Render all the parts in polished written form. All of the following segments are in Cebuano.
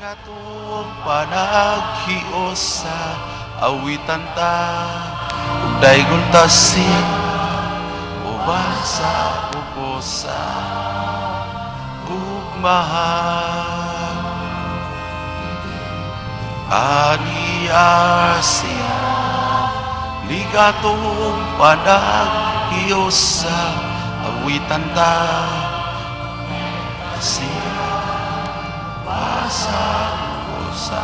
Ligatong panaghiusa, awitan ta ug daygon ta siya uban sa pukosa gugmahan. Aniya siya, ligatong panaghiusa, awitan ta siya sa pukosa.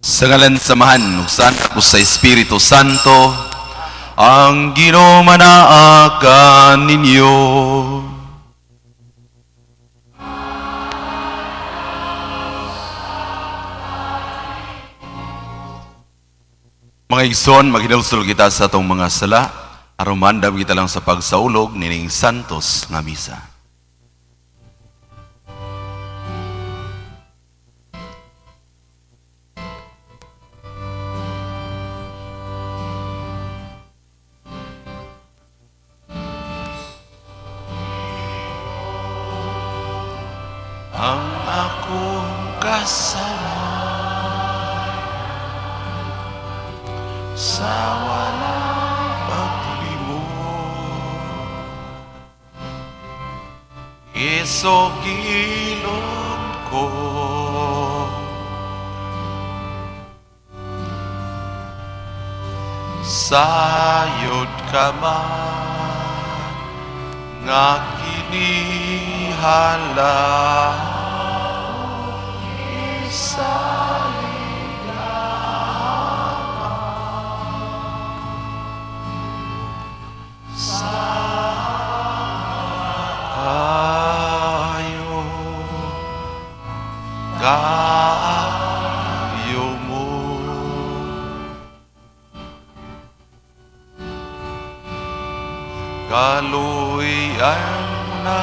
Sa ngalan sa Amahan, ug sa Anak, ug sa Espiritu Santo, ang Ginoo manaa kaninyo. Mga igsoon, maghinulsol kita sa atong mga sala, aron maandam kita lang sa pagsaulog nining santos nga misa. Ang akong kasalanan sa walay paglimot, isugilon ko. Sayod ka man nga kinihala sa kayo kayo mo. Kaluoyan mo na,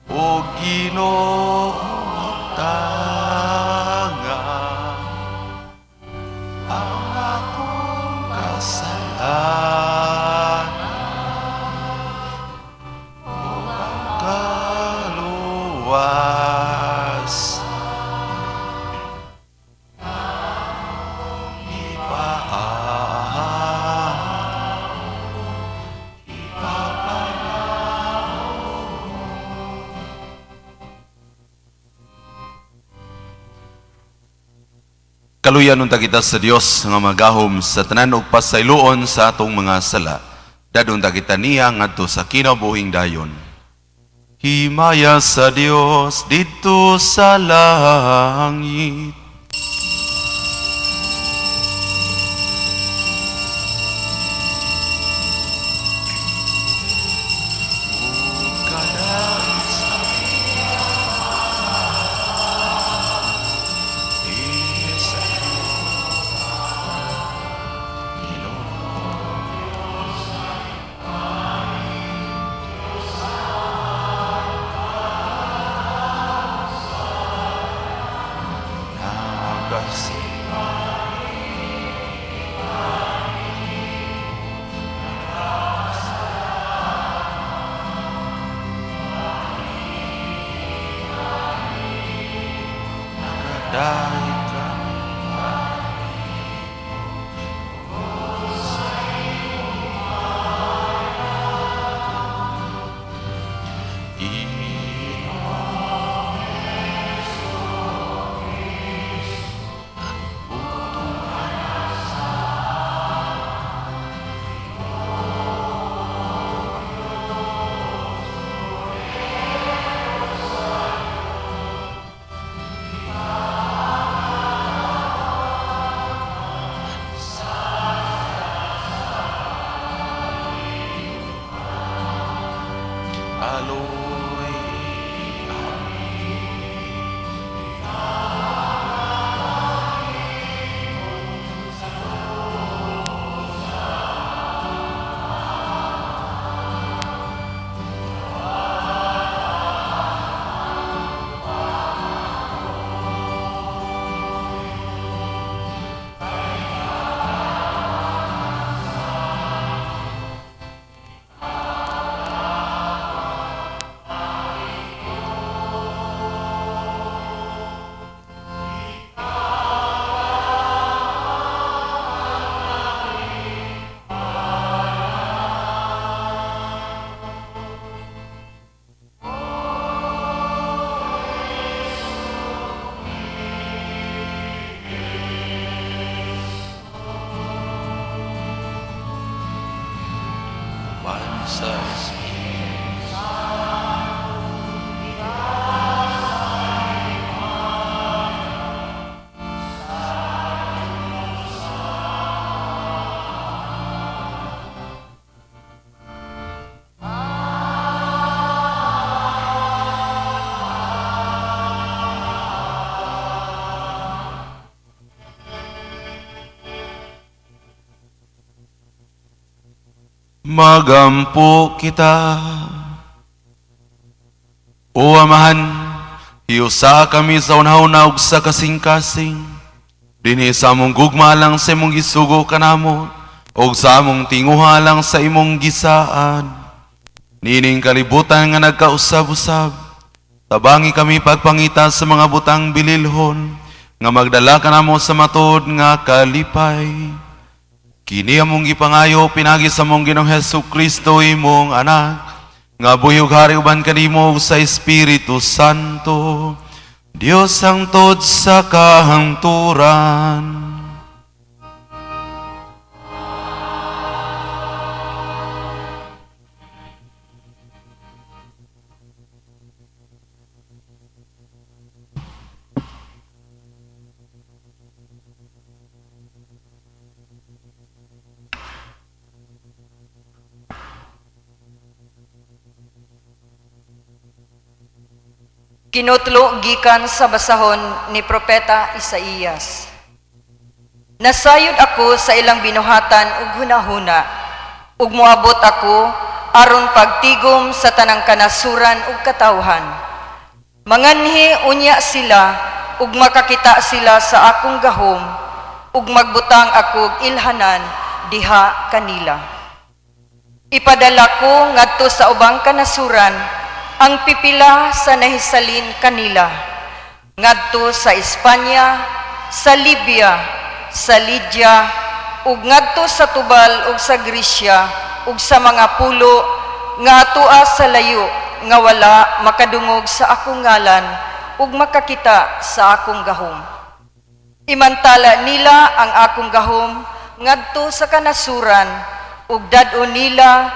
o Ginoo, tanga ang akong kasalanan ug ang kaluwas ipaa ipapanaw. Kaluyan unta kita sa Dios nga magahom sa tanan ug pasayloon sa atong mga sala. Dadon ta kita niya ngadto sa kinabuhing dayon. Himaya sa Dios didto sa langit. Ug kadait sa sa Ginoo. Nagasi Nagaday ka. Aloy. Uban sa Espiritu. Magampo kita. O Amahan, hiusa kami sa unahuna ug sa kasing-kasing. Dinhi sa among gugma lang sa imong gisugo kanamo, ug sa among tinguha lang sa imong gisaad. Niining kalibutan nga nagkausab-usab, tabangi kami pagpangita sa mga butang bililhon, nga magdala kanamo sa matuod nga kalipay. Kini among gipangayo pinagi sa among Ginoong Hesus Kristo, imong anak, nga buhi ug hari uban kanimo ug sa Espiritu Santo, Dios hangtod sa kahangturan. Kinutlo gikan sa basahon ni Propeta Isaías. Nasayod ako sa ilang binuhatan ug hunahuna, ug moabot ako aron pagtigom sa tanang kanasuran ug katawhan. Manganhi unya sila ug makakita sila sa akong gahom, ug magbutang ako og ilhanan diha kanila. Ipadala ko ngadto sa ubang kanasuran ang pipila sa nahisalin kanila, ngadto sa Espanya, sa Libya, sa Lydia, ug ngadto sa Tubal ug sa Gresya ug sa mga pulo nga atoa sa layo nga wala makadungog sa akong ngalan ug makakita sa akong gahom. Imantala nila ang akong gahom ngadto sa kanasuran ug dad-on nila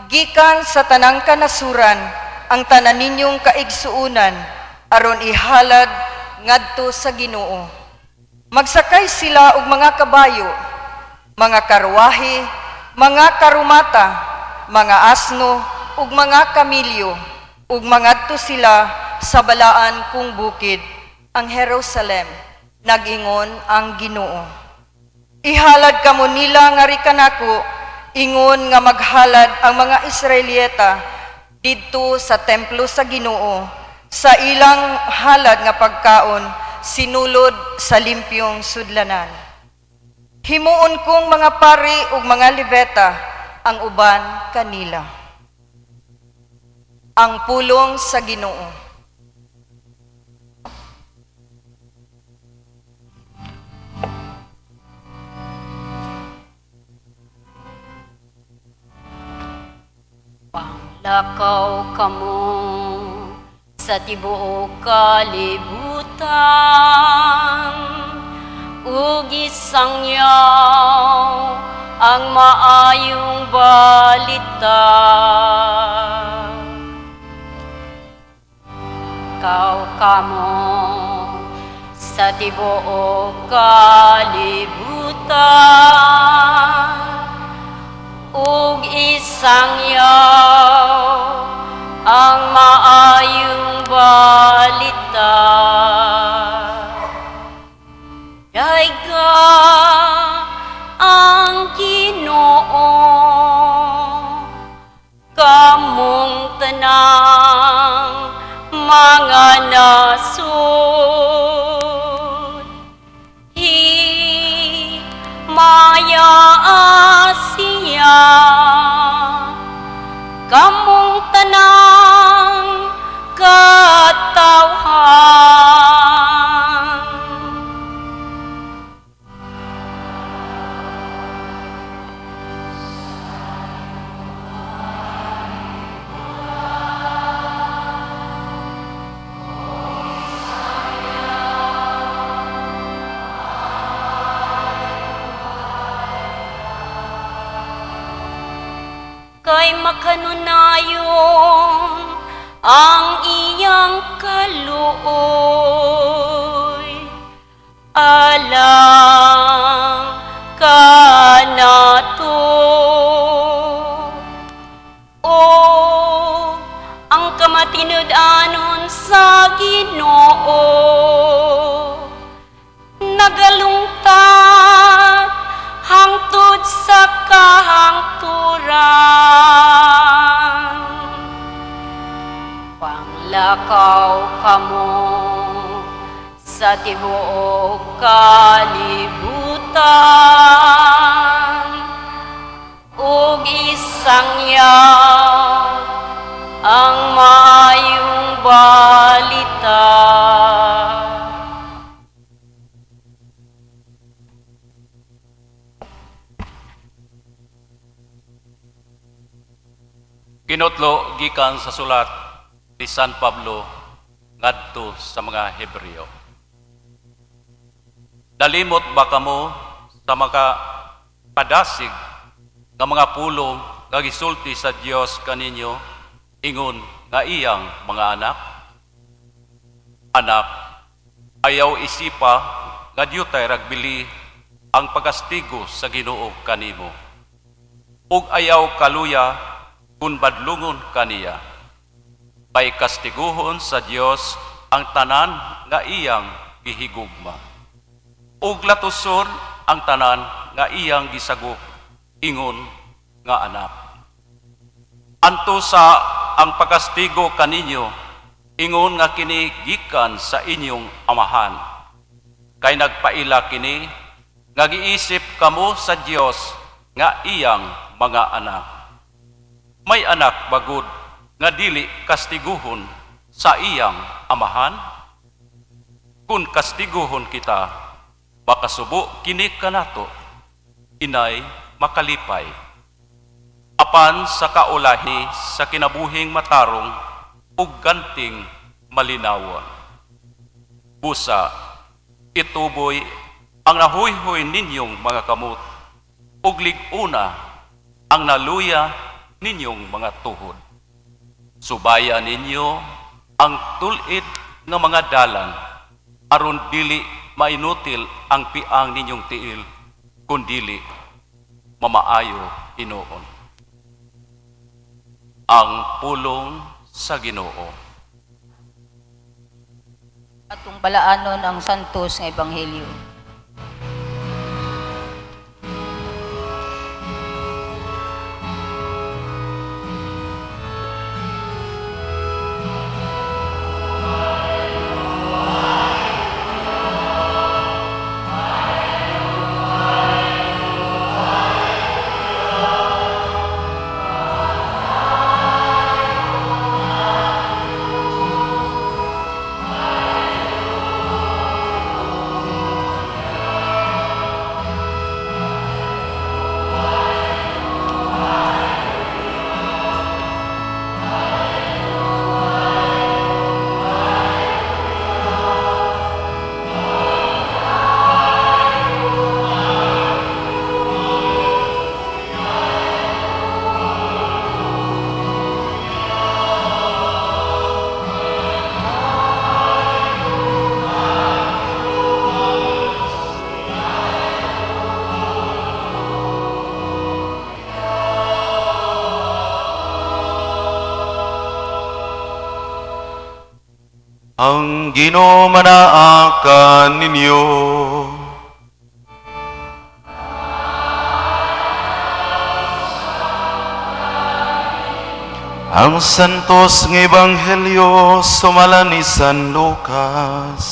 gikan sa tanang kanasuran ang tanan ninyong kaigsuonan aron ihalad ngadto sa Ginoo. Magsakay sila og mga kabayo, mga karwahe, mga karumata, mga asno ug mga kamilyo, ug mangadto sila sa balaan kong bukid, ang Jerusalem, nag-ingon ang Ginoo. Ihalad kamo nila ngari kanako, ingon nga maghalad ang mga Israelita didto sa templo sa Ginoo sa ilang halad nga pagkaon sinulod sa limpyong sudlanan. Himuon kong mga pari ug mga Levita ang uban kanila. Ang pulong sa Ginoo. Panglakaw kamo sa tibuok kalibutan ug isangyaw ang maayong balita. Lakaw kamo sa tibuok kalibutan ug isangyaw ang maayong balita. Dayga ang Ginoo, kamong tanang mga nasod. Himaya siya, kamong tanang katawhan. Kay makanunayon ang iyang kaluoy alang kanato. O ang kamatinud-anon sa Ginoo nagalungtad hangtod sa kahangturan. Panglakaw kamo sa tibuok kalibutan ug isangyaw ang maayong balita. Kinutlo gikan sa sulat ni San Pablo ngadto sa mga Hebreo. Nalimot ba kamo sa mga padasig nga mga pulong nga gisulti sa Dios kaninyo ingon nga iyang mga anak? Anak, ayaw isipa nga diyutay ragbili ang pagkastigo sa Ginoo kanimo. Ug ayaw kaluya kung badlungon kaniya. Kay kastiguhon sa Dios ang tanan nga iyang gihigugma. Ug latuson ang tanan nga iyang gisagop ingon nga anak. Antosa ang pagkastigo kaninyo ingon nga kini gikan sa inyong amahan. Kay nagpaila kini nga giisip kamo sa Dios nga iyang mga anak. May anak bagud nga dili kastiguhon sa iyang amahan? Kung kastiguhon kita, makasubo kini kanato, inay makalipay. Apan sa kaulahi sa kinabuhing matarong ug ganting malinawon. Busa, ituboy ang nahuyhoy ninyong mga kamot ug lig-una ang naluya ninyong mga tuhod. Subaya ninyo ang tul-id nga mga dalan aron dili mainutil ang piang ninyong tiil, kundili mamaayo hinuon. Ang pulong sa Ginoo. Atong balaanon ang santos nga ebanghelyo. Ang Ginoo manaa kaninyo. Ang Santos nga Ebanghelyo sumala ni San Lucas.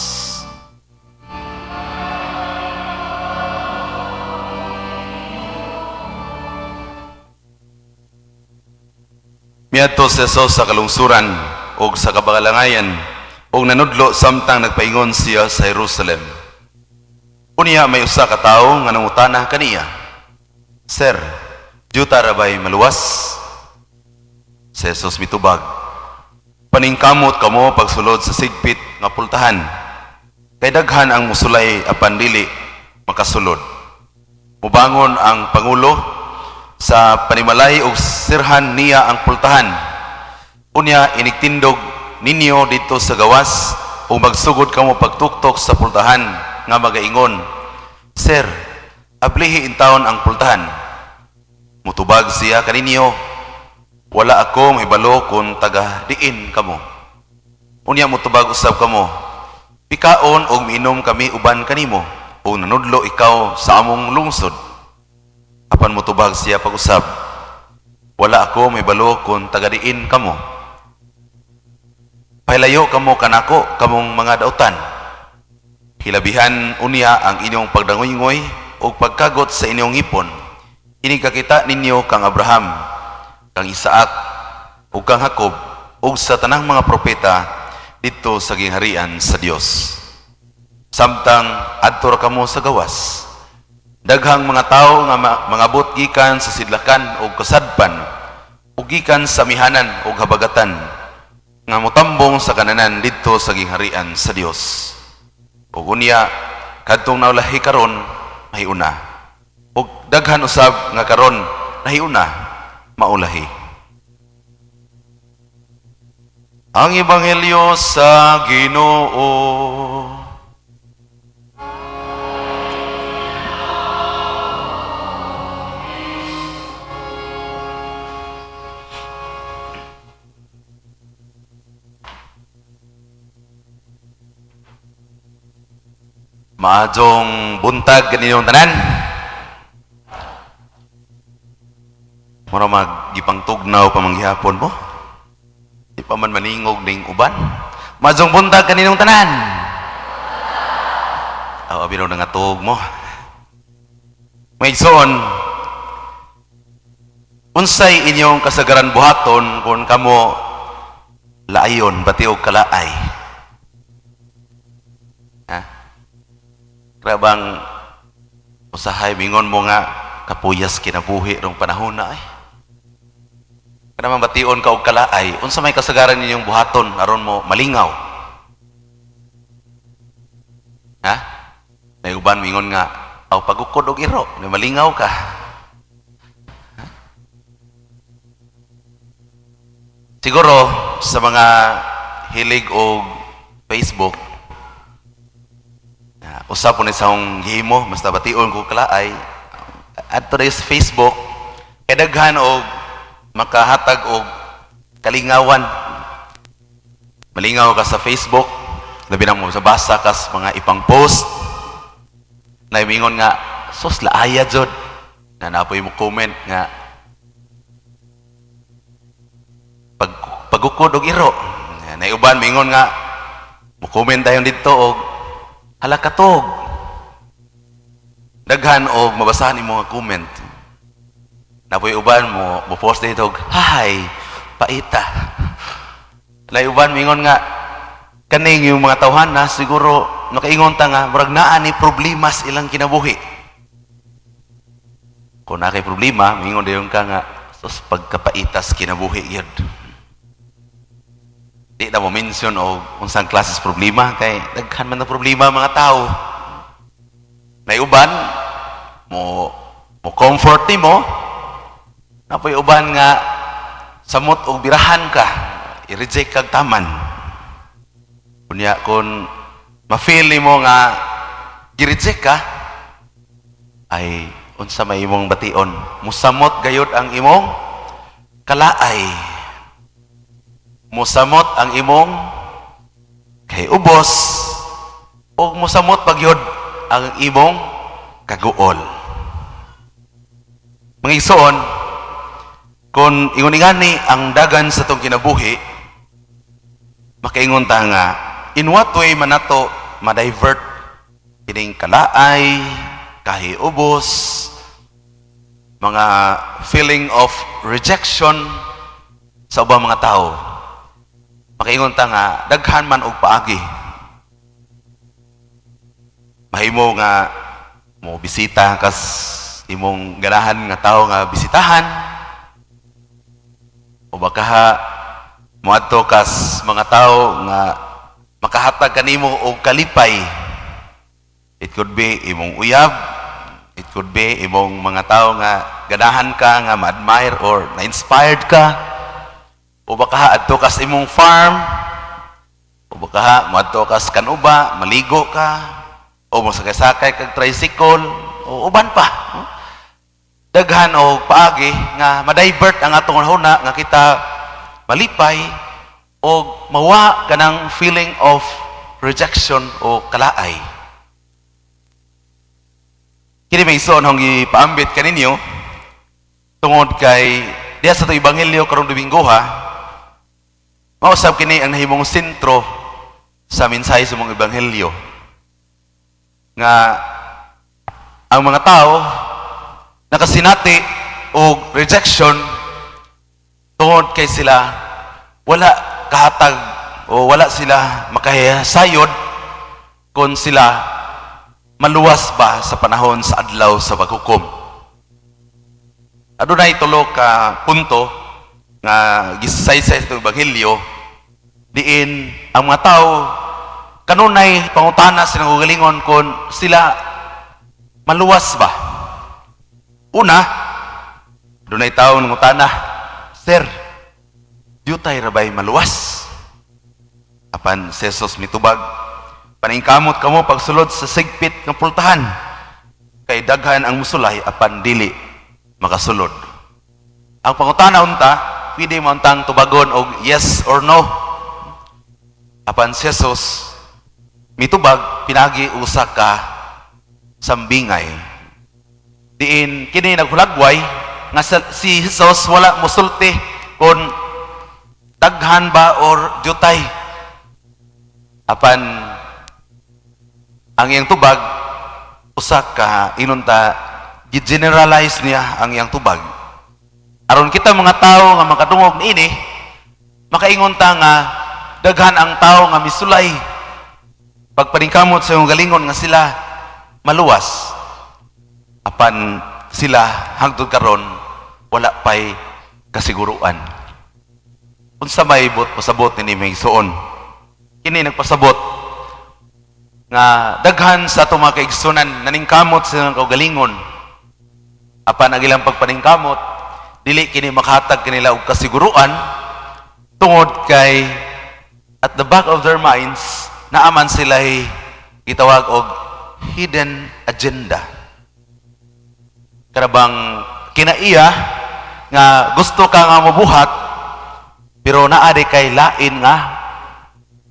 Miadto si Jesus sa kalungsuran ug sa kabalangayan ug nanudlo samtang nagpaingon siya sa Jerusalem. Unya may usa ka tawo nga nangutana kaniya, "Sir, dyuta ra bay maluwas?" Si Jesus mitubag, "Paningkamot kamo pagsulod sa sigpit nga pultahan. Kay daghan ang musulay apan dili makasulod. Mubangon ang pangulo Sa panimalay ug sirhan niya ang pultahan. Unya inigtindog ninyo didto sa gawas ug magsugod kamo pagtuktok sa pultahan nga magaingon, "Sir, ablihi intawon ang pultahan." Mutubag siya kaninyo, "Wala ako mahibalo kung taga diin kamo." Unya mutubag usab kamo, "Pikaon og miinom kami uban kanimo, ug nanudlo ikaw sa among lungsod." Apan mutubag siya pag-usab, "Wala ako mahibalo kung taga diin kamo. Pahilayo kamo kanako, kamong mga dautan." Hilabihan unya ang inyong pagdangoy-ngoy ug pagkagot sa inyong ngipon. Inig kakita ninyo kang Abraham, kang Isaac, ug kang Jacob, ug sa tanang mga propeta didto sa gingharian sa Dios, samtang adto ra kamo sa gawas. Daghang mga tawo nga mangabot gikan sa sidlakan ug kasadpan ug gikan sa amihanan ug habagatan nga motambong sa kananan didto sa gingharian sa Dios. Ug unya kadtong naulahi karon mahiuna, ug daghan usab nga karon nahiuna maulahi. Ang Ebanghelyo sa Ginoo. Maayong buntag kaninyong tanan. Mura maggipangtugnaw pa man gihapon mo. Di pa man maningog ning uban. Maayong buntag kaninyong tanan. Aw, abi raw nangatog mo. Mga igsoon, unsay inyong kasagaran buhaton kung kamo laayon bati og kalaay? Ha? Grabang usahay mingon mo nga kapuyas kinabuhi rong panahon na ay. Kana man bation ka og kalaay, unsa may kasagaran ninyong buhaton aron mo malingaw? Ha? May uban mingon nga aw pagukod og iro, may malingaw ka. Ha? Siguro sa mga hilig og Facebook, usa po ni sa akong gihimo, basta bation ko kalaay, adto sa Facebook, kay daghan og makahatag og kalingawan. Malingaw ka sa Facebook, labi na mo sa basa kas mga ipang post, na mingon nga, "Sus, laaya jud." Na napoy mo comment nga, pagukod og iro. Na uban mingon nga, mo comment tayo dito og, "Hala katog." Daghan og mabasahan imo nga comment. Napoy uban mo, mo post dito og, "Hay, paita." Nay uban mingon nga, kaning yung mga tawhan na siguro nakaingon ta nga murag naa ni problema sa ilang kinabuhi. Kung naa kay problema, mingon dayon ka nga, "Sus, pagkapaitas kinabuhi gyud." Di na mo mention og unsang klases problema kay daghan man na problema mga tao. Nay uban mo mo comfort nimo, napoy uban nga samot og birahan ka, i-reject kag taman. Unya kung ma-feel nimo nga gi-reject ka, ay unsa may imong bation? Musamot gayud ang imong kalaay. Musamot ang imong kay ubos ug musamot pagyud ang imong kaguol. Mga igsoon, kung ingon ingani ang dagan sa atong kinabuhi, makaingon ta nga in what way man nato ma-divert kining kalaay, kahiubos, mga feeling of rejection sa ubang mga tao? Makaingon ta nga daghan man og paagi. Mahimo nga mo bisita kas imong ganahan nga tawo nga bisitahan, o baka moadto kas mga tawo nga makahatag kanimo og kalipay. It could be imong uyab, it It could be imong mga tao nga ganahan ka nga ma-admire or na-inspired ka. O baka adto ka sa imong farm. O baka moadto ka sa kanuba, maligo ka. O mosakay-sakay kag tricycle o uban pa. Daghan og paagi nga ma-divert ang atong huna nga kita malipay o mawa kanang feeling of rejection o kalaay. Kini may isuon hong gipaambit kaninyo tungod kay diha sa atong ebanghelyo karong Domingo ha, mausab kini ang nahimong sentro sa mensahe sa mga ebanghelyo nga ang mga tao nakasinati og rejection tungod kay sila wala kahatag o wala sila makahasayod kung sila maluwas ba sa panahon sa adlaw sa paghukom. Adunay tulo ka punto nga gisaysay sa ebanghelyo diin ang mga tao kanunay pangutana silang kaugalingon kung sila maluwas ba. Una, dunay tao nangutana, "Sir, diutay ra bay maluwas?" Apan si Jesus mitubag, "Paningkamot kamo pagsulod sa sigpit nga pultahan, kay daghan ang musulay apan dili makasulod." Ang pangutana unta, pwede mo untang tubagon og yes or no. Apan si Jesus mitubag pinagi usa ka sambingay. Diin kini naghulagway nga si Jesus wala mosulti kung daghan ba or jutay. Apan ang iyang tubag usa ka inunta gi-generalize niya ang iyang tubag. Aron kita mga tao nga makadungog niini, makaingon ta nga daghan ang tao nga misulay pagpaningkamot sa iyong galingon nga sila maluwas. Apan sila hangtod karon wala pay kasiguruan. Unsa may buot pasabot ni may suon? Kini nagpasabot nga daghan sa atong mga kaigsunan naningkamot sa ilang kaugalingon. Apan ang ilang pagpaningkamot dili kini makahatag kanila og kasiguruan tungod kay at the back of their minds naaman sila gitawag og hidden agenda. Karabang kinaiya nga gusto ka nga mobuhat pero naa di kay lain nga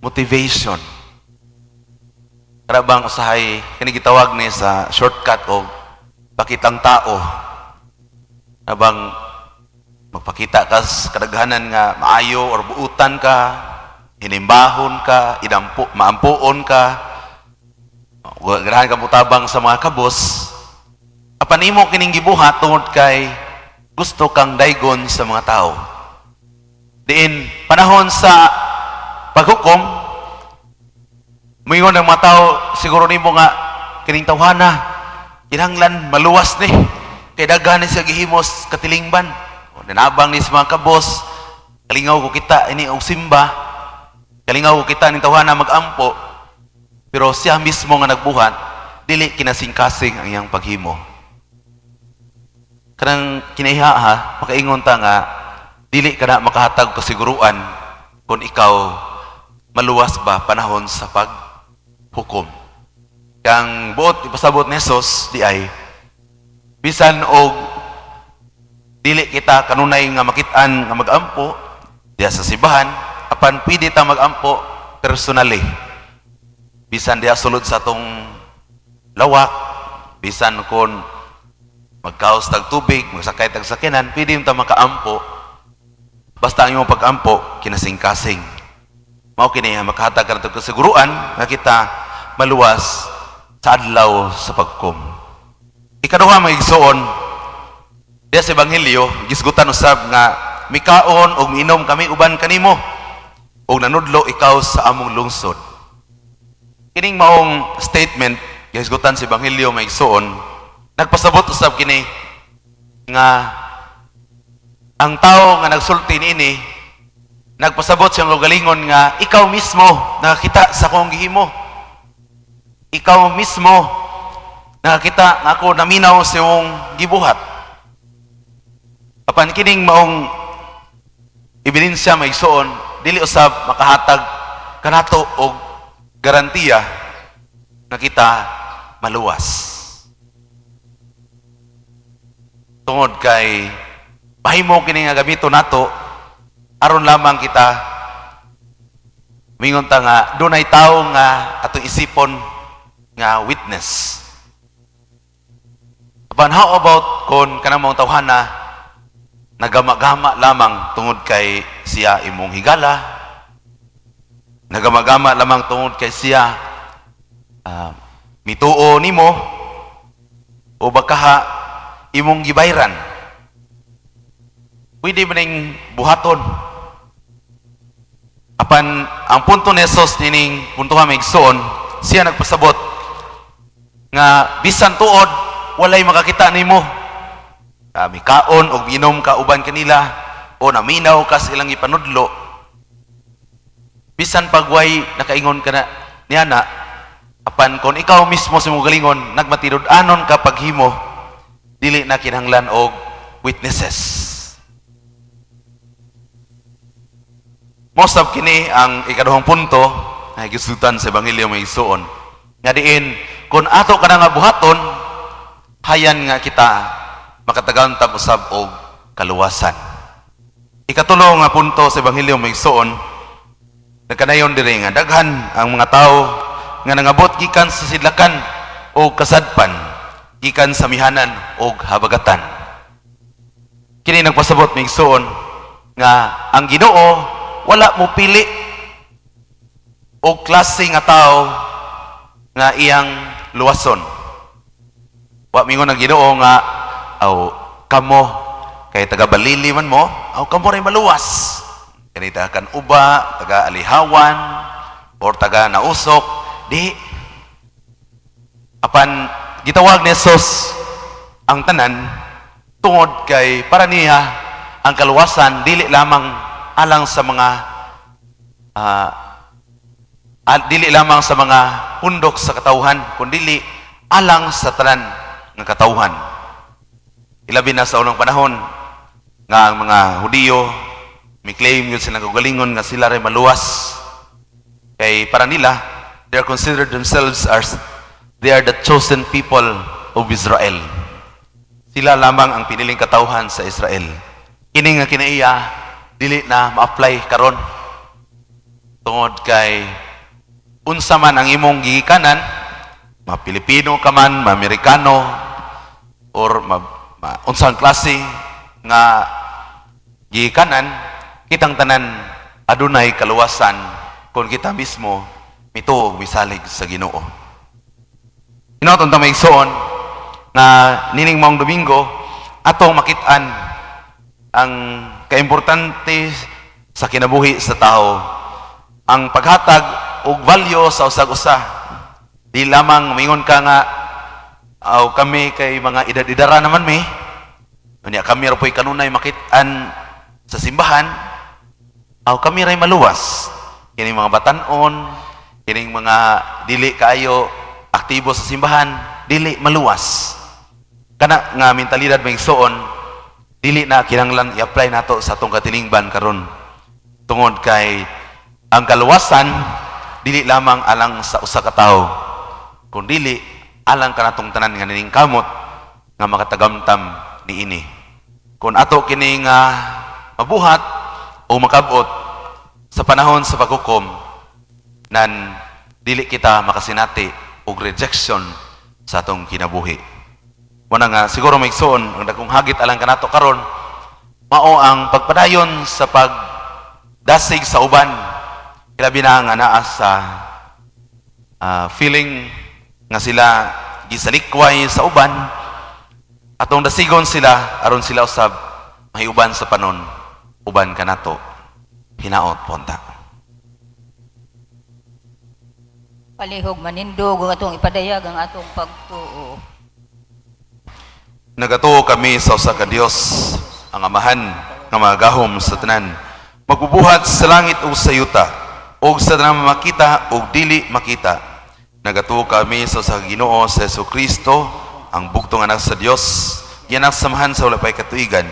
motivation. Karabang usahay kini gitawag ni sa shortcut og pakitang tao. Karabang magpakita ka sa kadaghanan nga maayo or buutan ka, hinimbahon ka, idampo, maampuon ka, ganahan ka mutabang sa mga kabos. Apan imo kining gibuhat tungod kay gusto kang daygon sa mga tao. Diin panahon sa paghukom, muingon ang mga tao siguro nimo nga kining tawhana kinahanglan maluwas ni kay daghan ni siya gihimos katilingban. O, nanabang ni sa mga kabos, kalingaw ko kita ini og simba, kalingaw ko kita ning tawhana magampo, pero siya mismo nga nagbuhat dili kinasingkasing ang iyang paghimo. Kanang kinaiha ha, makaingon ta nga dili ka na makahatag kasiguruan kung ikaw maluwas ba panahon sa paghukom. Kang buot ipasabot ni Jesus di ay bisan og dili kita kanunay nga makit-an nga magampo diya sa simbahan, apan pwede ta magampo personally. Bisan diya sulod sa atong lawak, bisan kon magkaos tag tubig, magsakay tag sakyanan, pwede ta makaampo. Basta ang imong pag-ampo kinasingkasing. Mao kini ang makahatag ka nato kasiguruan nga kita maluwas sa adlaw sa paghukom. Ikaduha, mga igsoon, diya sa ebanghelyo gisgutan usab nga mikaon og miinom kami uban kanimo og nanudlo ikaw sa among lungsod. Kining maong statement gisgutan sa ebanghelyo, mga igsoon, nagpasabot usab kini nga ang tao nga nagsulti niini nagpasabot siyang kaugalingon nga ikaw mismo nakakita sa akong gihimo. Ikaw mismo Nakakita nga ako naminaw sa imong gibuhat." Apan kining maong ebidensya, mga igsoon, dili usab makahatag kanato og garantiya nga kita maluwas. Tungod kay mahimo kini nga gamito nato aron lamang kita mingon ta nga dunay tawo nga atong isipon nga witness. Apan how about kung kanang mga tawhana nagama-gama lamang tungod kay siya imong higala, nagama-gama lamang tungod kay siya mituo nimo, o bakaha imong gibayran? Pwede ba ning buhaton? Apan ang punto ni Jesus nining puntoha, mga igsoon, siya nagpasabot nga bisan tuod walay makakita nimo, mikaon og minom ka uban kanila o naminaw ka sa ilang ipanudlo, bisan pagway nakaingon ka na niya na, apan kon ikaw mismo sa imong galingon nagmatinud-anon ka paghimo, dili na kinahanglan og witnesses. Mosab kini ang ikaduhang punto nga gisultan sa Ebanghelyo, mga igsoon, nga diin kung ato kana nga buhaton, hayan nga kita makatagamtam usab og kaluwasan. Ikatulo nga punto sa Ebanghelyo, mga igsoon, nagkanayon diri nga daghan ang mga tawo nga nangabot gikan sa sidlakan o kasadpan, gikan sa amihanan og habagatan. Kini nagpasabot, mga igsoon, nga ang Ginoo wala mo pili og klase nga tao nga iyang luwason. Wa mingon ang Ginoo nga aw kamo kay taga Balili man mo, aw kamo ray maluwas. Kani taga Kan-uba, taga Alihawan, or taga Nausok, di. Apan gitawag ni Jesus ang tanan tungod kay para niya ang kaluwasan dili lamang alang sa mga dili lamang sa mga pundok sa katawhan, kundi alang sa tanan nga katawhan. Ilabi na sa unang panahon nga ang mga Hudiyo mi-claim yun silang kaugalingon nga sila ray maluwas. Kay para nila, they are considered themselves as they are the chosen people of Israel. Sila lamang ang piniling katawhan sa Israel. Kini nga kinaiya dili na ma-apply karon. Tungod kay unsa man ang imong gigikanan, ma Pilipino ka man, ma Amerikano, or ma unsang klase nga gigikanan, kitang tanan adunay kaluwasan kung kita mismo mituo ug misalig sa Ginoo. Hinaot unta, mga igsoon, nga nining maong Domingo atong makit-an ang kaimportante sa kinabuhi sa tao, ang paghatag og value sa usag-usa. Di lamang mingon ka nga aw kami kay mga edad-edara naman mi, unya kami ra po'y kanunay makit-an sa simbahan, aw kami ray maluwas, kining mga batan-on, kining mga dili kaayo aktibo sa simbahan, dili maluwas. Kana nga mentalidad, mga igsoon, dili na kinahanglan i-apply nato sa atong katilingban karon, tungod kay ang kaluwasan dili lamang alang sa usa ka tawo, kundili alang kanatong tanan nga naningkamot nga makatagamtam niini. Kung ato kini nga mabuhat o makabot sa panahon sa paghukom, nan dili kita makasinati og rejection sa atong kinabuhi. Muna nga siguro, mga igsoon, ang dagkong hagit alang kanato karon mao ang pagpadayon sa pagdasig sa uban, ilabi na nga naa sa feeling nga sila gisalikway sa uban. Atong dasigon sila aron sila usab mahiuban sa panon uban kanato. Hinaot po unta. Palihog manindog ang atong ipadayag ang atong pagtuo. Nagatuo kami sa usa ka Dios, ang Amahan nga magahom sa tanan, magbubuhat sa langit ug sa yuta, ug sa tanang makita ug dili makita. Nagatuo kami sa Ginoo sa Kristo, ang bugtong anak sa Dios, gianak samahan sa wala pay katuigan.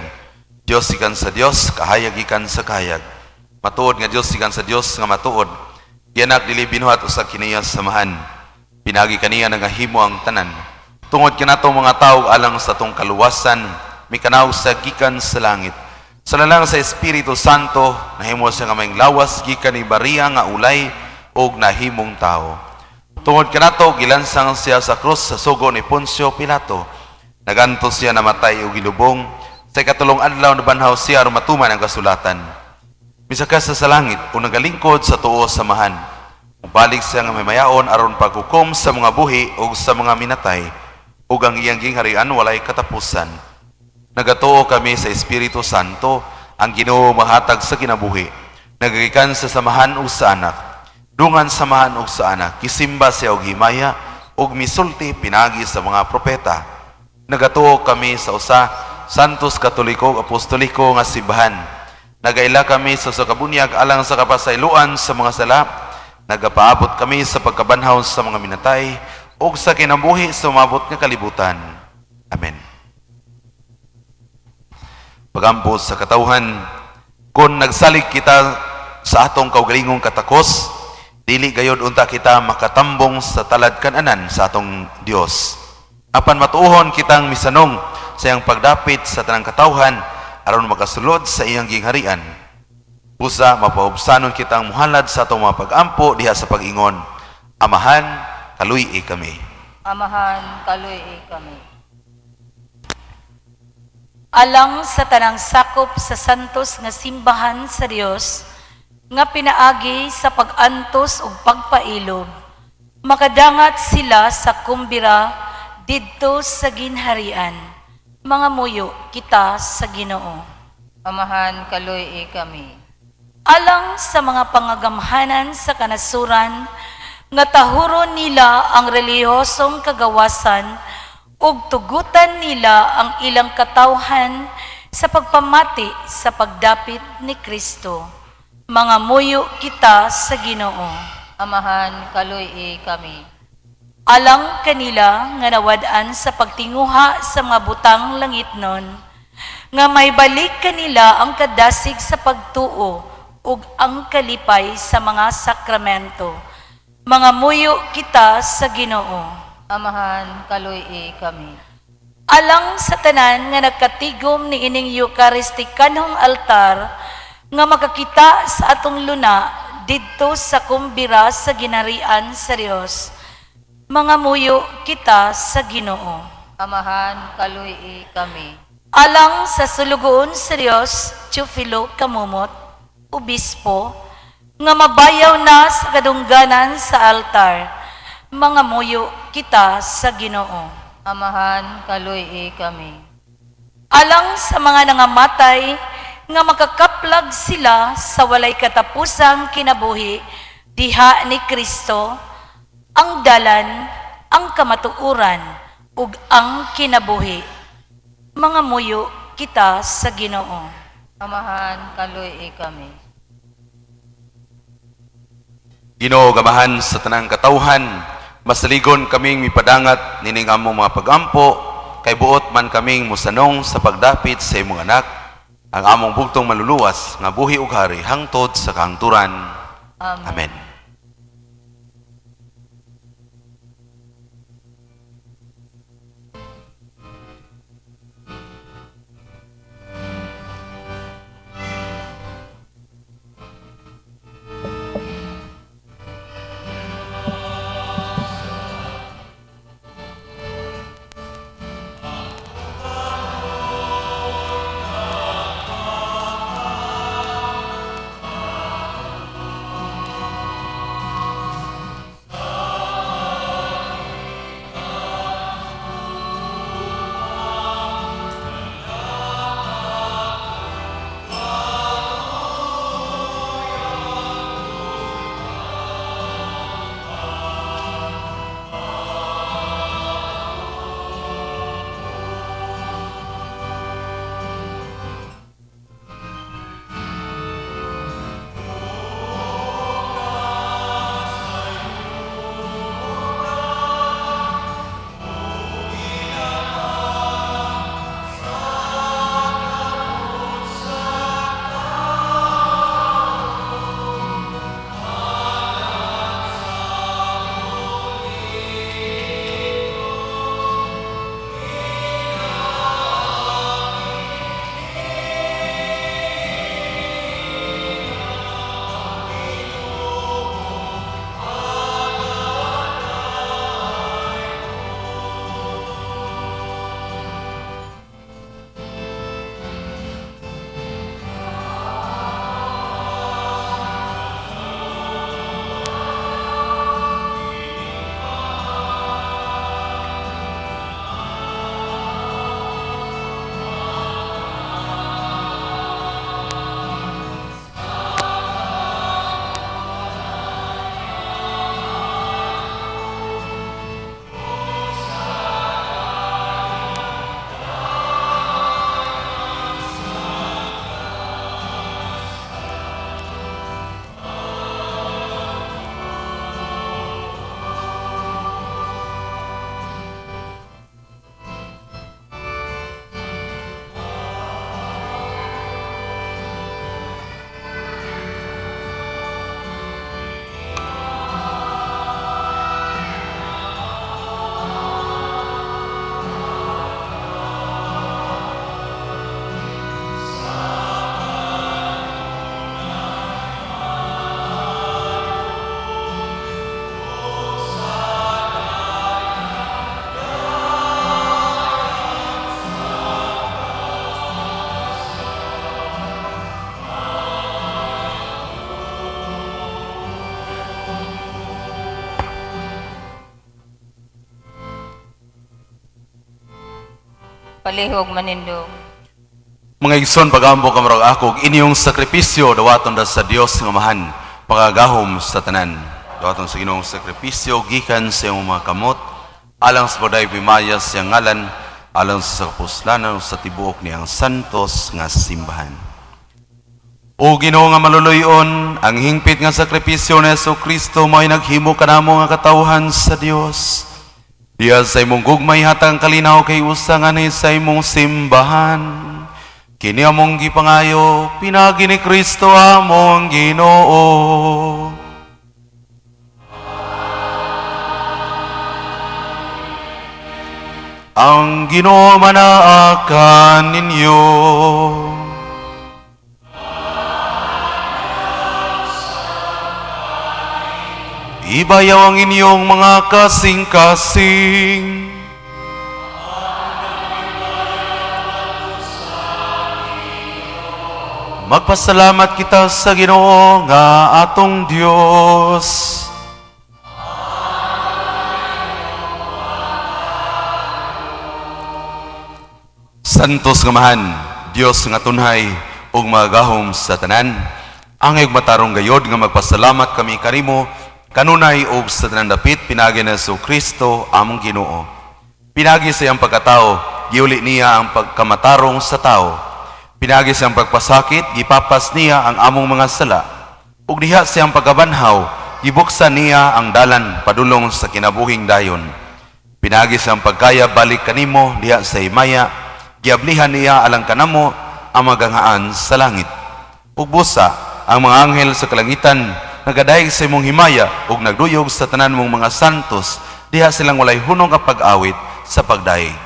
Dios gikan sa Dios, kahayag gikan sa kahayag. Matuod nga Dios gikan sa Dios nga matuod. Gianak dili binuhat usa kaniya samahan. Pinaagi kaniya nangahimo ang tanan. Tungod kanato mga tawo alang sa atong kaluwasan, mikanaw sa gikan sa langit. Sa lalang sa Espiritu Santo, nahimo siya nga may lawas gikan ni Maria nga ulay ug nahimong tao. Tungod kanato gilansang siya sa krus sa sugo ni Poncio Pilato. Nagantos siya, namatay ug gilubong. Sa ikatulong adlaw nabanhaw siya aron matuman ang kasulatan. Misakas sa langit ug nagalingkod sa tuo sa Amahan. Mubalik siya nga mayaon aron paghukom sa mga buhi ug sa mga minatay, ug ang iyang gingharian walay katapusan. Nagatuo kami sa Espiritu Santo, ang Ginoo mahatag sa kinabuhi. Nagagikan sa Samahan ug sa Anak. Dungan samahan ug sa Anak, gisimba siya og himaya ug misulti pinagi sa mga propeta. Nagatuo kami sa usa Santos Katoliko ug Apostoliko nga simbahan. Nagaila kami sa usa ka bunyag alang sa kapasayloan sa mga sala. Nagapaabot kami sa pagkabanhaw sa mga minatay ug sa kinabuhi sa umabot nga kalibutan. Amen. Pagampo sa katawhan, kung nagsalig kita sa atong kaugalingong katakos, dili gayod unta kita makatambong sa talad kananan sa atong Dios. Apan matuohon kitang misanong sa iyang pagdapit sa tanang katawhan aron makasulod sa iyang gingharian. Busa mapaubsanon kitang muhalad sa atong mga pag-ampo diha sa pag-ingon, Amahan, kaluy-i kami. Amahan, kaluy-i kami. Alang sa tanang sakop sa santos nga simbahan sa Dios nga pinaagi sa pag-antos ug pagpailob, makadangat sila sa kumbira didto sa ginharian. Mga muyo kita sa Ginoo. Amahan, kaluy-i kami. Alang sa mga pangagamhanan sa kanasuran nga tahuron nila ang relihiyosong kagawasan ug tugutan nila ang ilang katawhan sa pagpamati sa pagdapit ni Kristo. Mga muyo kita sa Ginoo. Amahan, kaluy-i kami. Alang kanila nga nawad-an sa pagtinguha sa mga butang langitnon, nga may balik kanila ang kadasig sa pagtuo ug ang kalipay sa mga sakramento. Mga muyo kita sa Ginoo. Amahan, kaluy-i kami. Alang sa tanan nga nagkatigom ni ining Eucharistikanhong altar nga makakita sa atong luna didto sa kumbira sa ginarian sa Dios. Mga muyo kita sa Ginoo. Amahan, kaluy-i kami. Alang sa sulugoon sa Dios, Teofilo Camomot, Obispo, nga mabayaw na sa kadungganan sa altar. Mga muyo kita sa Ginoo. Amahan, kaluy-i kami. Alang sa mga nangamatay nga makakaplag sila sa walay katapusang kinabuhi diha ni Kristo, ang dalan, ang kamatuoran ug ang kinabuhi. Mga muyo kita sa Ginoo. Amahan, kaluy-i kami. Ginoo, Amahan sa tanang katawhan, masaligon kaming mipadangat nining among mga pagampo, kay buot man kaming musanong sa pagdapit sa imong anak, ang among bugtong maluluwas nga buhi ug hari hangtod sa kahangturan. Amen. Amen. Palihog manindog. Mga igsoon, pagampo kamo ako ug inyong sakripisyo dawaton ra sa Dios nga Amahan, makagagahom sa tanan. Dawaton sa Ginoong sakripisyo gikan sa imong mga kamot alang sa pagdayeg himaya sa iyang ngalan, alang sa kapuslanan sa tibuok niyang santos nga simbahan. O Ginoo nga maluluy-on, ang hingpit nga sakripisyo ni Hesus Kristo mao'y naghimo kanamo nga katawhan sa Dios. Diha sa imong gugma ihatag ang kalinaw kay usa nganhi sa imong simbahan. Kini among gipangayo pinaagi ni Kristo among Ginoo. Ang Ginoo manaa kaninyo. Ibayaw ang inyong mga kasing-kasing. Magpasalamat kita sa Ginoo nga atong Dios. Santos nga Amahan, Dios nga tunhay ug magahom sa tanan, angay ug matarong gayod nga magpasalamat kami kanimo kanunay ug sa tanan dapit pinaagi ni Hesus Kristo among Ginoo. Pinaagi sa iyang pagkatao, giuli niya ang pagkamatarong sa tao. Pinaagi sa iyang pagpasakit, gipapas niya ang among mga sala. Ug diha sa iyang pagkabanhaw, gibuksan niya ang dalan padulong sa kinabuhing dayon. Pinaagi sa iyang pagkaya balik kanimo diha sa himaya, giablihan niya alang kanamo ang maganghaan sa langit. Ug busa ang mga anghel sa kalangitan nagadayeg sa imong himaya ug nagduyog sa tanan mong mga santos diha silang walay hunong nga pag-awit sa pagdayeg.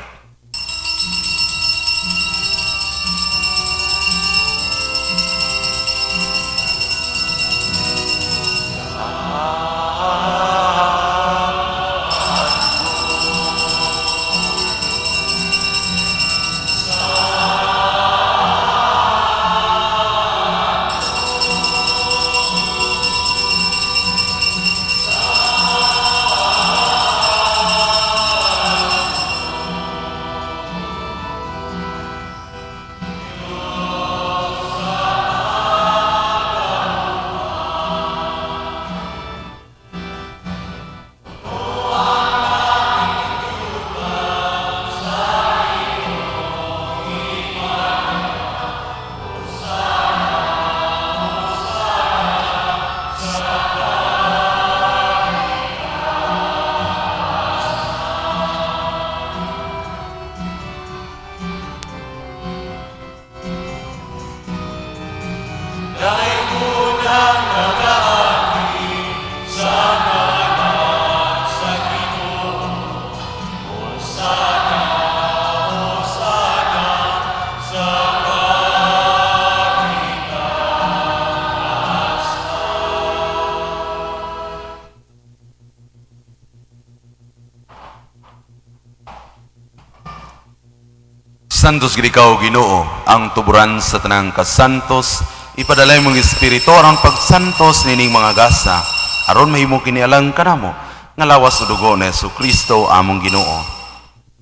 Santos gid ikaw, Ginoo, ang tuburan sa tanang kasantos. Ipadala imong Espiritu aron pagsantos nining mga gasa, aron mahimo kini alang kanamo nga lawas ug dugo ni Hesus Kristo among Ginoo.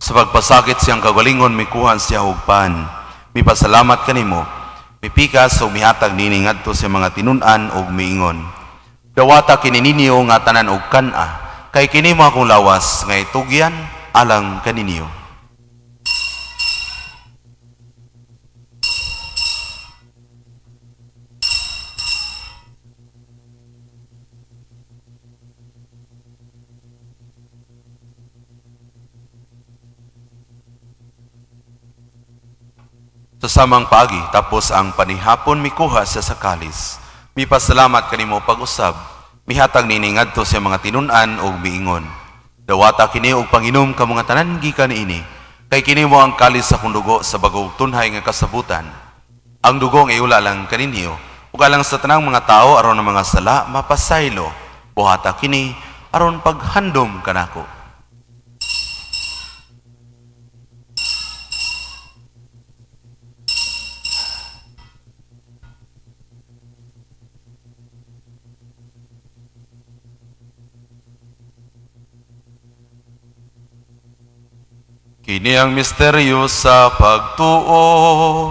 Sa pagpasakit siyang kagalingon, mikuha siya og pan. Mipasalamat kanimo, mipikas ug mihatag nini ngadto sa mga tinun-an ug miingon: "Dawata kini ninyo nga tanan og kan-a, kay kini mao akong lawas nga itugyan alang kaninyo." Sa samang paagi, tapos ang panihapon, mikuha siya sa kalis. Mipasalamat kanimo pag-usab, mihatag nini ngadto sa mga tinun-an ug miingon: "Dawata kini og panginom kamo nga tanan gikan niini, kay kini mao ang kalis sa akong dugo sa bagong tunhay nga kasabutan. Ang dugo nga iula alang kaninyo ug alang sa tanang mga tao aron ang mga sala mapasaylo. Buhata kini aron paghandom kanako." Kini ang misteryo sa pagtuo.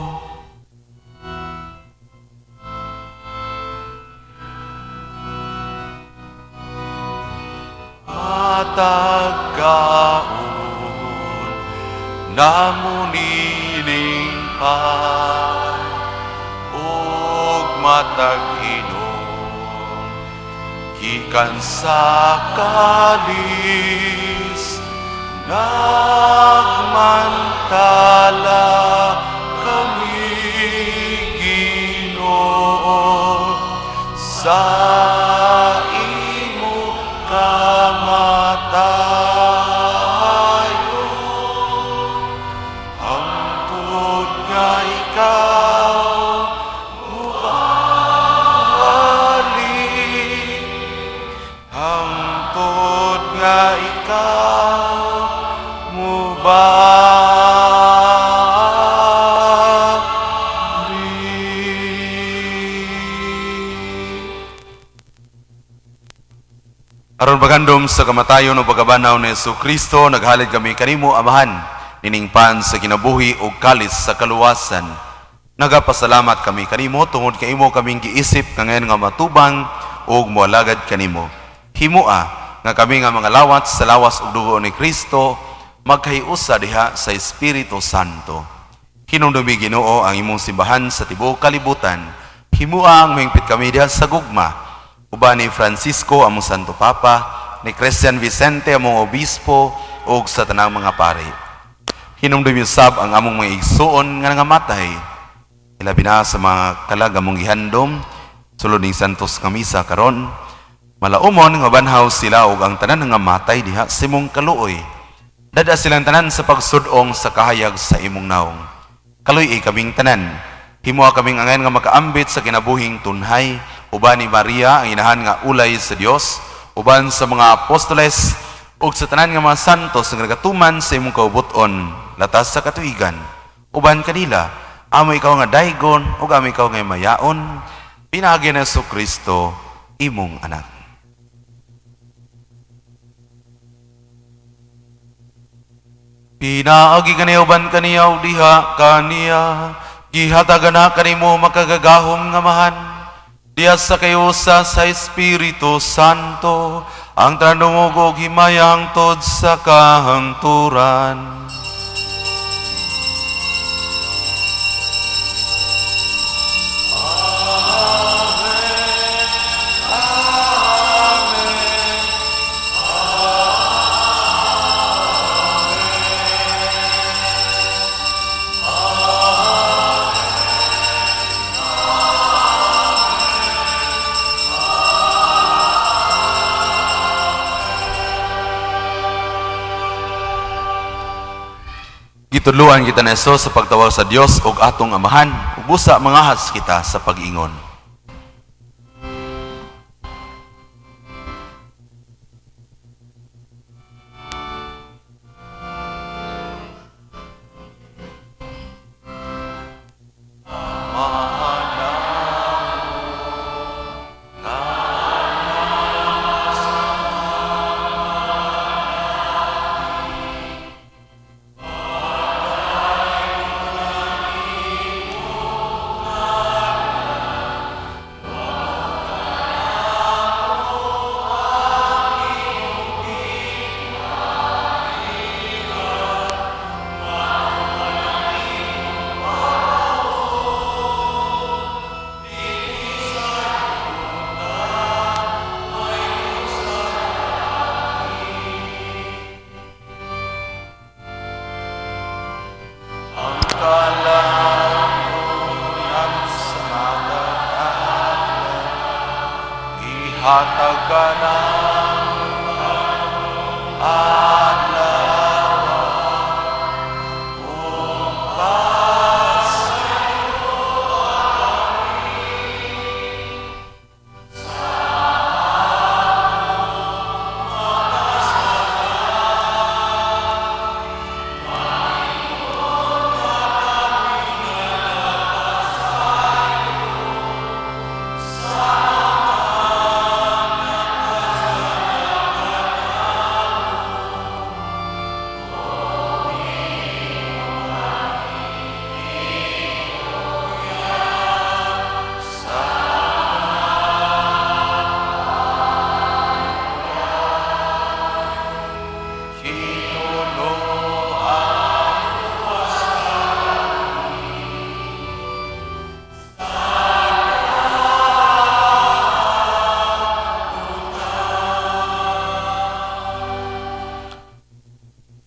Matag kaon namo nining pan ug matag inom gikan sa kalis, nagmantala kami, Ginoo, sa imo kamatayon hangtod nga ikaw mubalik, hangtod nga ikaw mubalik. Aron paghandom sa kamatayon o pagkabanhaw ni Hesus Kristo, naghalid kami kanimo, Amahan, nining pan sa kinabuhi ug kalis sa kaluwasan. Nagapasalamat kami kanimo tungod kay imo kaming giisip nga ngayon nga matubang ug moalagad kanimo. Himoa nga kami nga mga lawat sa lawas ug dugo ni Kristo magkahiusa diha sa Espiritu Santo. Hinumdumi, Ginoo, ang imong simbahan sa tibuok kalibutan. Himoa ang mahingpit kami diha sa gugma uban ni Francisco among Santo Papa, ni Christian Vicente among Obispo ug sa tanang mga pari. Hinumdumi usab ang among mga igsuon nga nangamatay, ilabi na sa mga kalag among gihandom sulod ning Santos nga Misa karon. Malaumon nga banhaw sila ug ang tanan nga matay diha sa imong kaluoy. Dad-a silang tanan sa pagsud-ong sa kahayag sa imong naong. Kaluy-i kaming tanan. Himoa kaming angayan nga makaambit sa kinabuhing tunhay uban ni Maria ang inahan nga ulay sa Dios, uban sa mga apostoles ug sa tanan nga mga santos nga nagatuman sa imong kaubuton latas sa katuigan. Uban kanila, amo ikaw nga daygon ug amo ikaw nga mayaon pinaagi ni Hesus Kristo, imong anak. Pinaagi kaniya, uban kaniya ug diha kaniya, gihatagan na kanimo makagagahom nga Amahan diha sa kahiusa sa Espiritu Santo ang tanang dungog ug himaya hangtod sa kahangturan. Gitudluan kita ni Jesus sa pagtawag sa Dios og atong Amahan, ug busa mangahas kita sa pag-ingon. Ang kalamunan sa matag adlaw, ihatag kanamo adlaw ug pas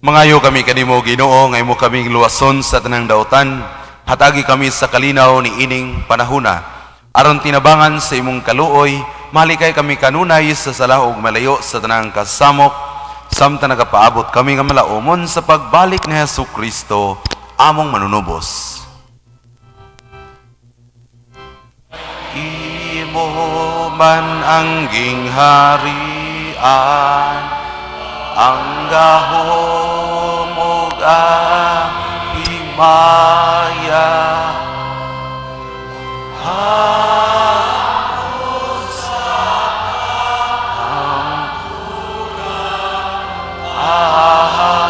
Mangayo kami kanimo, Ginoo, nga imo kaming luwason sa tanang dautan. Hatagi kami sa kalinaw ni ining panahuna. Aron tinabangan sa imong kaluoy, malikay kami kanunay sa sala ug malayo sa tanang kasamok, samtang nagapaabot kami nga malaumon sa pagbalik ni Hesus Kristo, among manunubos. Imo man ang gingharian, ang gahom ug ang himaya, hangtod sa kahangturan. Amen.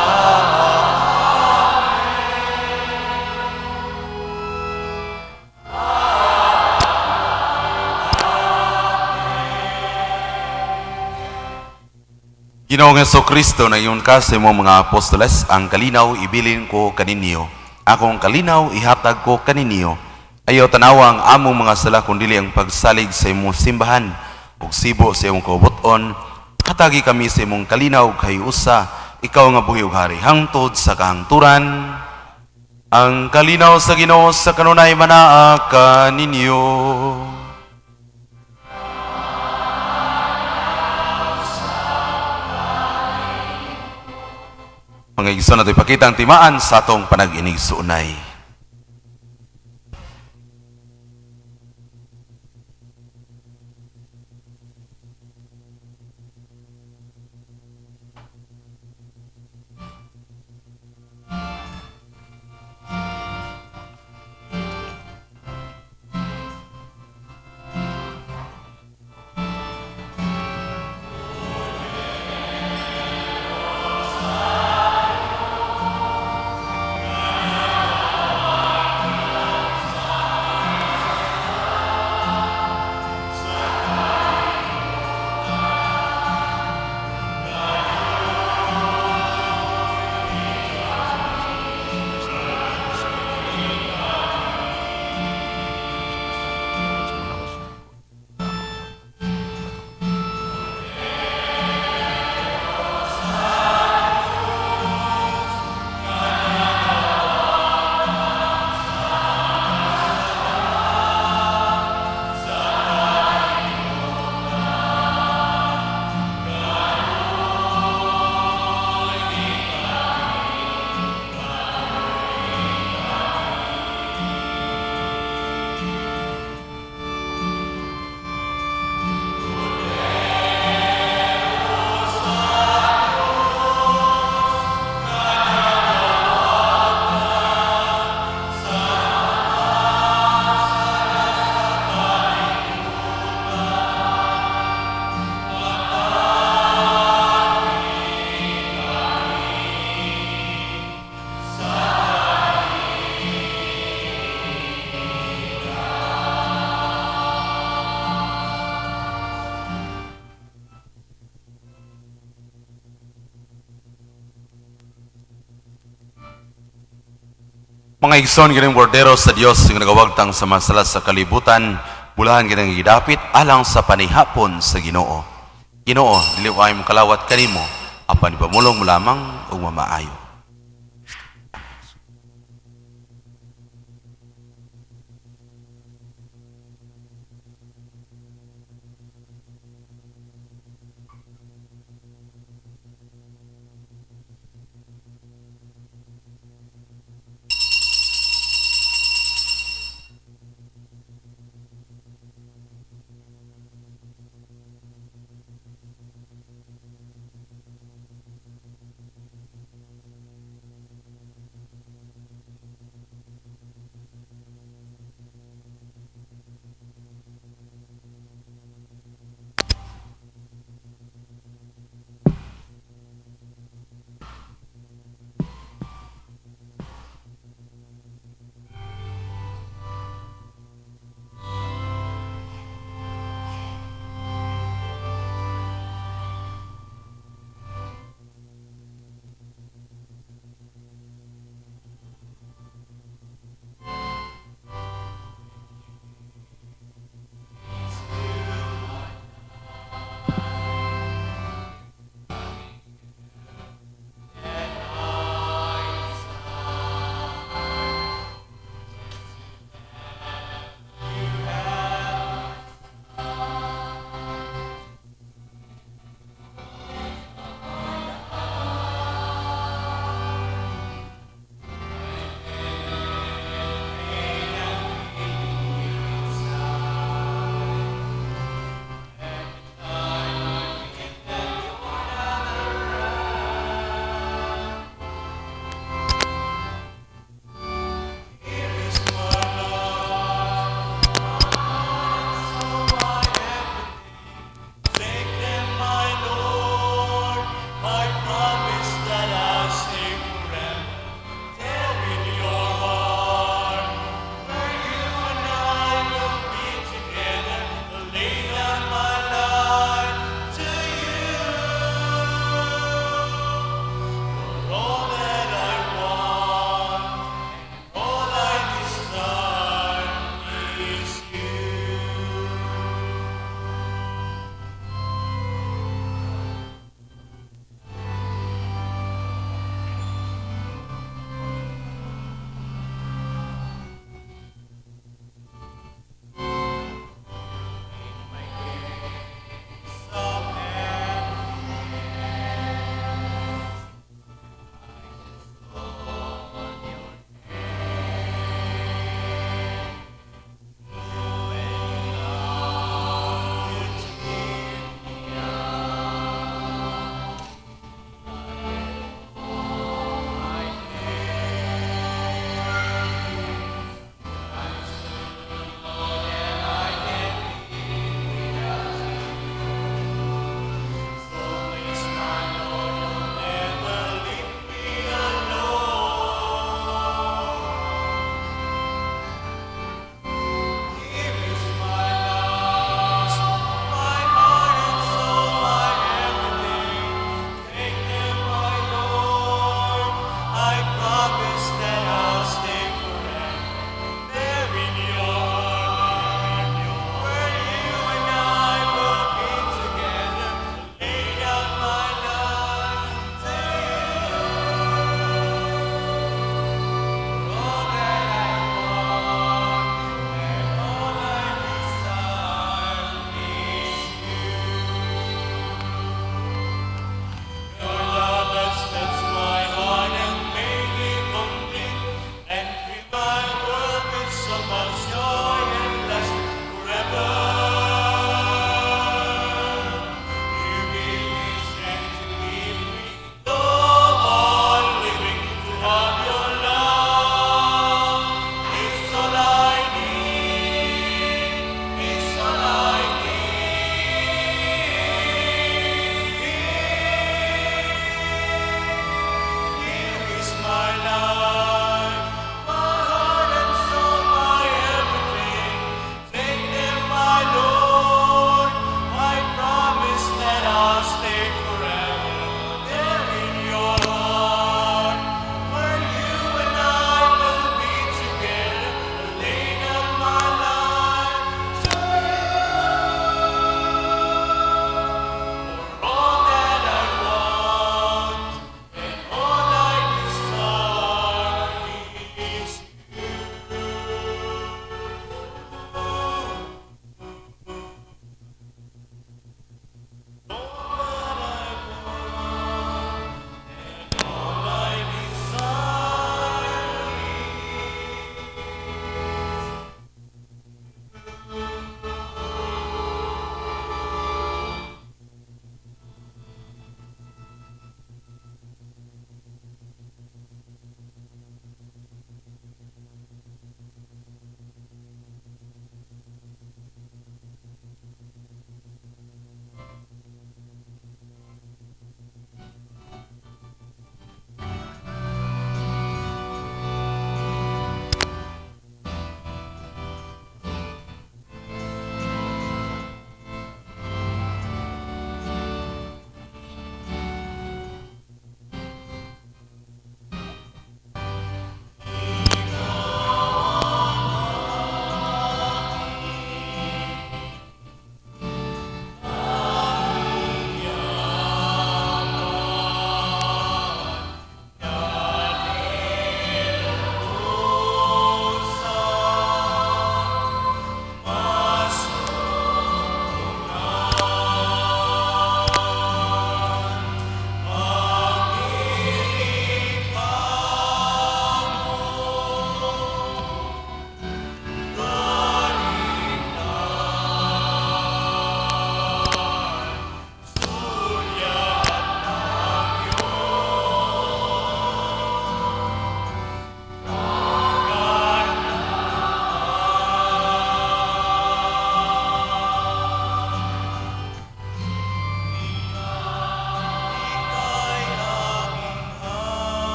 Ginoong Hesus Kristo, naingon ka sa imong mga apostoles, "Ang kalinaw ibilin ko kaninyo. Akong kalinaw ihatag ko kaninyo. Ayaw tanawa ang among mga sala kundili ang pagsalig sa imong simbahan ug sibo sa imong kabubut-on. Hatagi kami sa imong kalinaw kay usa, ikaw nga buhi ug hari hangtod sa kahangturan." Ang kalinaw sa Ginoo sa kanunay manaa kaninyo. Mga igsoon, nato ipakita ang timaan sa atong panag-inigsuonay. Mga igsoon, kining Kordero sa Dios nga nagawagtang sa mga sala sa kalibutan, bulahan kitang gidapit alang sa panihapon sa Ginoo. Ginoo, dili ko ay mokalawat kanimo, apan ipamulong mo lamang ug mamaayo.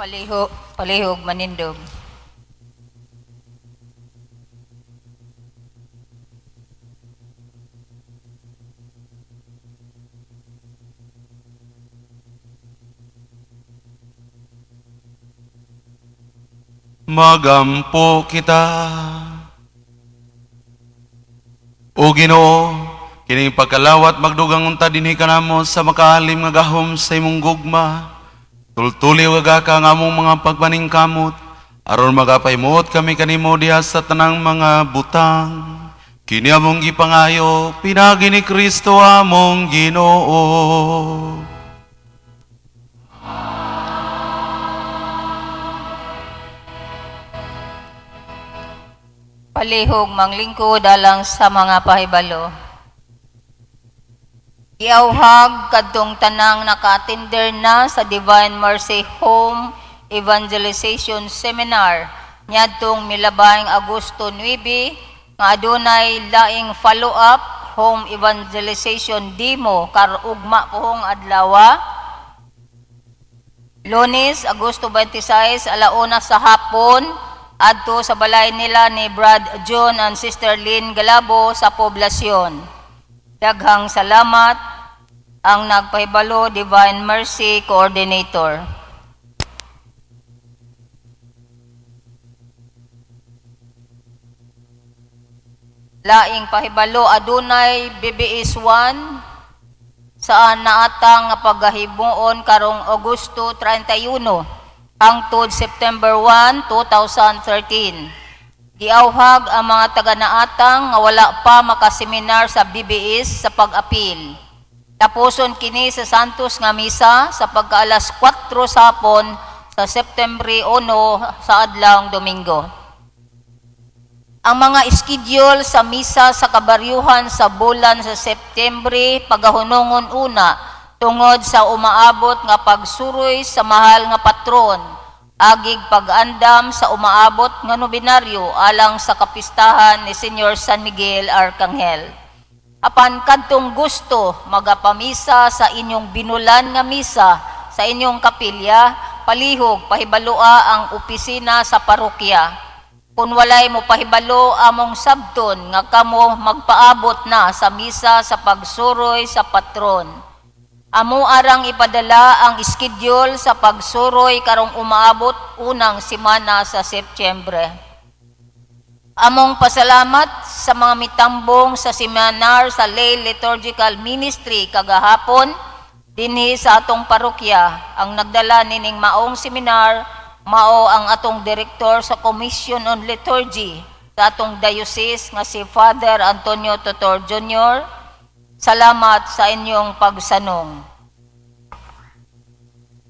Palihog manindog. Magampo kita. O Ginoo, kining pagkalawat magdugang unta dinhi kanamo sa makaalim nga gahom sa imong gugma. Tultuli ug ka ang among mga pagpaningkamot aron magapahimuot kami kanimo diha sa tanang mga butang. Kini among gipangayo pinaagi ni Kristo among Ginoo. Palihog manglingkod alang sa mga pahibalo. Giawhag kadtong tanang naka-attender na sa Divine Mercy Home Evangelization Seminar niadtong milabayng Agosto 9 nga adunay laing follow-up home evangelization demo karugma pohong adlawa, Lunes, Agosto 26, 1:00 sa hapon, adto sa balay nila ni Brad John and Sister Lynn Galabo sa Poblasyon. Daghang salamat, ang nagpahibalo, Divine Mercy Coordinator. Laing pahibalo, adunay BBS 1 sa naatang nga paghahimuon karong Agosto 31 hangtod September 1, 2013. Giawhag ang mga taga-naatang nga wala pa makaseminar sa BBS sa pag-apil. Tapuson kini sa Santos nga misa sa pagkaalas 4 sa hapon sa September 1 sa adlawng Domingo. Ang mga schedule sa misa sa kabaryuhan sa bulan sa Septembre pagahunongon una tungod sa umaabot nga pagsuroy sa mahal nga patron, agig pag-andam sa umaabot nga nobenaryo alang sa kapistahan ni Senyor San Miguel Arcangel. Apan kadtong gusto magapamisa sa inyong binulan nga misa sa inyong kapilya, palihog pahibaloa ang opisina sa parokya. Kung walay mo pahibalo, among sabton nga kamo magpaabot na sa misa sa pagsuroy sa patron. Amo arang ipadala ang schedule sa pagsuroy karong umaabot unang semana sa Setyembre. Among pasalamat sa mga mitambong sa seminar sa Lay Liturgical Ministry kagahapon dinhi sa atong parokya. Ang nagdala nining maong seminar mao ang atong direktor sa Commission on Liturgy sa atong diocese nga si Father Antonio Totor Jr. Salamat sa inyong pagsanong.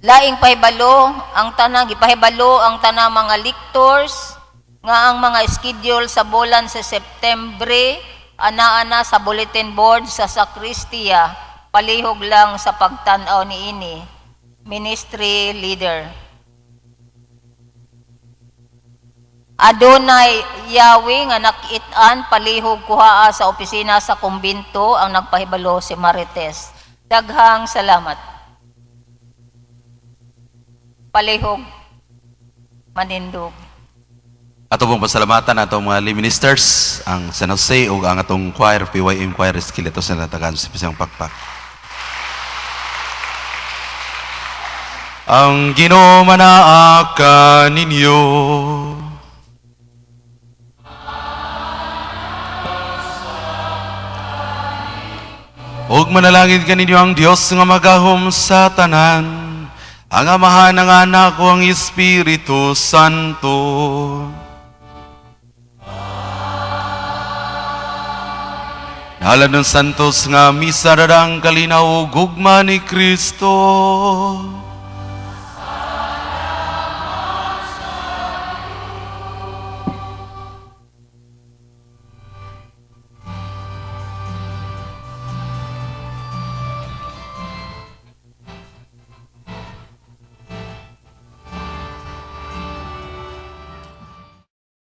Laing pahibalo ang tanang gipahibalo ang tanang mga lectors nga ang mga schedule sa bulan sa Septembre ana-ana sa bulletin board sa sakristiya, palihog lang sa pagtan-aw niini. Ministry leader. Adunay yawi nga nakit-an, palihog kuhaa sa opisina sa kumbinto, ang nagpahibalo si Marites. Daghang salamat. Palihog manindog. Ato pong pasalamatan atong mga lay ministers, ang San Jose ug ang atong choir, PYM Choir Skill, ito sa natagan sa pisang pakpak. Ang Ginoo manaa kaninyo. Ug manalangin kaninyo ang Dios nga magahom sa tanan, ang Amahan, ang Anak ug ang Espiritu Santo. Nahalad ng Santos nga misa, dadang kalinaw ug gugma ni Kristo.